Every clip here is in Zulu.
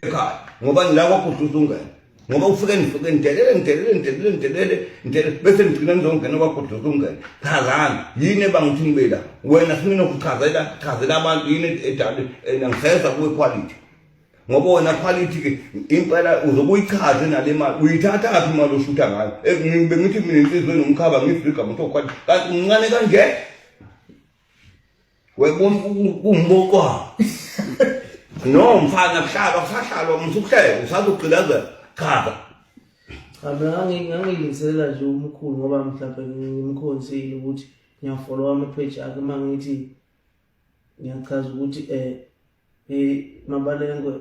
Ekhaya ngoba ngila kwagudluza ungene ngoba ufike nifike nidelele nidelele nidelele nidelele nidelele bese nigcina nizongena kwagudluza ungene. Chazani yini ebanga ukuthi nibe la? Wena simina ukuchazela chazela abantu yini edala ngiseza kuwe quality. Ngoba wena quality ke impela uzobuyichaze nale mali uyithatha phi imali oshutha ngayo? Bengithi mina insizwe nomkhaba ngifika umuntu oquality kanti umncane kanje. Webona kumbokwa. No mfana kuhlalwa kusahlalwa musukuhleka usazogqilazela. Chaza. Cha mina ngangilungiselela nje umkhulu ngoba mhlawumbe ngimkhonzile ukuthi ngiyafollowa ama-page akhe uma ngithi ngiyachaza ukuthi um Mabalengwe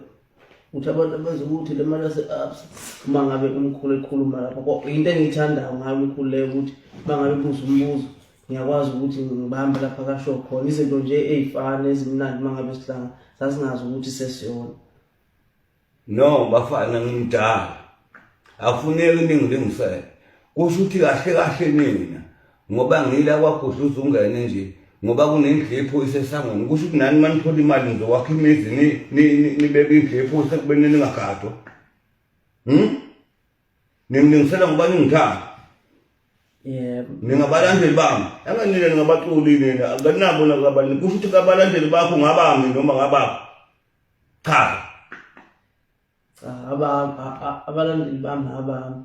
ukuthi abantu abenza ukuthi le mali yase-absa uma ngabe umkhulu ekhuluma lapho into engiyithandayo ngayo umkhulu leyo ukuthi uma ngabe ebuza umbuzo ngiyakwazi ukuthi ngibambe lapha kasho khona izinto nje ey'fana ezimnandi uma ngabe sihlanga sasingazi ukuthi sesiyona. No bafana ngimdala. Akufuneki ningilingisele. Kusho ukuthi kahle kahle nina ngoba ngila kwagudluza ungene nje ngoba kunendlu yephoyisa esangweni kusho ukuthi nani manithola imali nizokwakha imizi nibeke indlu yephoyisa ekubeni ningagadwa. Ningilingisela ngoba ningithanda. Yebo. Ningabalandeli bami. Anganina ningabaculi nina. Akanabo nakabalini. Kusho ukuthi kabalandeli bakho ngabami noma ngabakho. Cha. Cha abalandeli bami abami.